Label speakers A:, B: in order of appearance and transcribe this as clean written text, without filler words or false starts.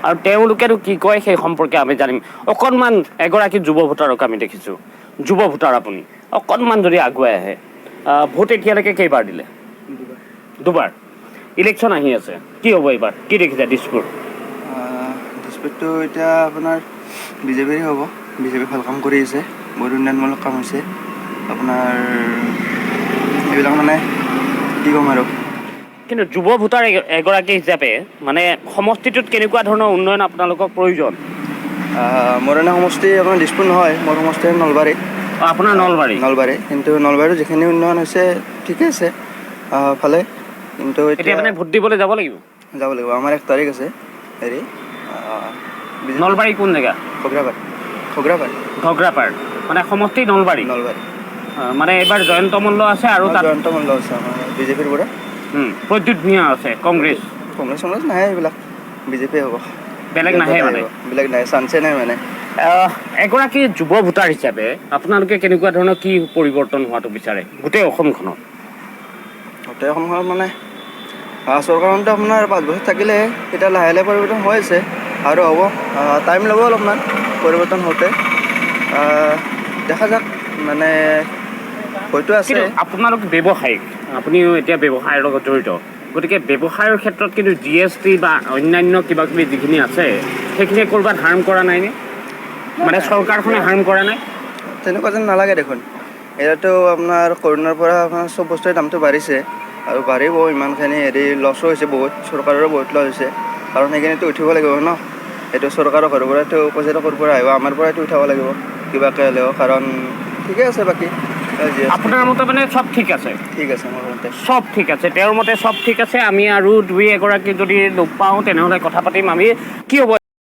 A: আৰু তেওঁলোকেনো কি কয় সেই সম্পৰ্কে আমি জানিম। অকণমান এগৰাকী যুৱ ভোটাৰক আমি দেখিছোঁ। যুৱ ভোটাৰ আপুনি অকণমান যদি আগুৱাই আহে, ভোট এতিয়ালৈকে কেইবাৰ দিলে? দুবাৰ। ইলেকশ্যন আহি আছে, কি হ'ব এইবাৰ? কি দেখিছে দিছপুৰ?
B: দিছপুৰটো এতিয়া আপোনাৰ বিজেপিৰে হ'ব। বিজেপি ভাল কাম কৰি আছে, বহুত উন্নয়নমূলক কাম হৈছে আপোনাৰ এইবিলাক, মানে কি ক'ম আৰু।
A: কিন্তু যুৱ ভোটাৰ এগৰাকী হিচাপে মানে সমষ্টিটোত কেনেকুৱা ধৰণৰ উন্নয়ন আপোনালোকক প্ৰয়োজন?
B: মোৰ এনে সমষ্টি আপোনাৰ দিছপুৰ নহয়, মোৰ সমষ্টি নলবাৰী।
A: আপোনাৰ নলবাৰী।
B: নলবাৰী। কিন্তু নলবাৰীত যিখিনি উন্নয়ন হৈছে ঠিকে আছে, ভালে। কিন্তু
A: এতিয়া মানে ভোট দিবলৈ যাব লাগিব?
B: যাব লাগিব। আমাৰ 1 তাৰিখ আছে হেৰি বিজেপি।
A: নলবাৰী কোন জেগা?
B: ঘগ্ৰাপাৰ, ঘগ্ৰাপাৰ।
A: ঘগ্ৰাপাৰ, মানে সমষ্টি নলবাৰী।
B: নলবাৰী।
A: মানে এইবাৰ জয়ন্ত মল্ল আছে আৰু তাত
B: জয়ন্ত মল্ল আছে আমাৰ বিজেপিৰ পৰা।
A: প্ৰদ্যুৎ ভূঞা আছে কংগ্ৰেছ।
B: কংগ্ৰেছ চংগ্ৰেছ নাহে এইবিলাক, বিজেপি হ'ব।
A: বেলেগ নাহে মানে?
B: বেলেগ নাই, চান্সে নাই মানে।
A: এগৰাকী যুৱ ভোটাৰ হিচাপে আপোনালোকে কেনেকুৱা ধৰণৰ কি পৰিৱৰ্তন হোৱাটো বিচাৰে গোটেই অসমখনত?
B: গোটেই অসমখনত মানে চৰকাৰখনতো আপোনাৰ 5 বছৰ থাকিলে এতিয়া লাহে লাহে পৰিৱৰ্তন হৈ আছে আৰু হ'ব। টাইম ল'ব অলপমান পৰিৱৰ্তন হওঁতে। দেখা যাক, মানে হয়তো আছে।
A: কিন্তু আপোনালোক ব্যৱসায়িক, আপুনিও এতিয়া ব্যৱসায়ৰ লগত জড়িত, গতিকে ব্যৱসায়ৰ ক্ষেত্ৰত কিন্তু জিএছটি বা অন্যান্য কিবা কিবি যিখিনি আছে সেইখিনিয়ে ক'ৰবাত হাৰ্ম কৰা নাইনে? মানে চৰকাৰখনে হাৰ্ম কৰা নাই?
B: তেনেকুৱা যেন নালাগে দেখোন। এতিয়াতো আপোনাৰ কৰোণাৰ পৰা আপোনাৰ চব বস্তুৰে দামটো বাঢ়িছে আৰু বাঢ়িব। ইমানখিনি হেৰি লছো হৈছে বহুত, চৰকাৰৰো বহুত লছ হৈছে। কাৰণ সেইখিনিতো উঠিব লাগিব ন। এইটো চৰকাৰৰ ঘৰৰ পৰাতো পইচাটো ক'ৰ পৰা আহিব? আমাৰ পৰাইতো উঠাব লাগিব কিবাকৈ হ'লেও। কাৰণ ঠিকে আছে বাকী GST।
A: আপোনাৰ মতে মানে চব ঠিক আছে?
B: ঠিক আছে মোৰ মতে।
A: চব ঠিক আছে, তেওঁৰ মতে চব ঠিক আছে। আমি আৰু দুই এগৰাকী যদি লগ পাওঁ তেনেহ'লে কথা পাতিম আমি। কি হ'ব?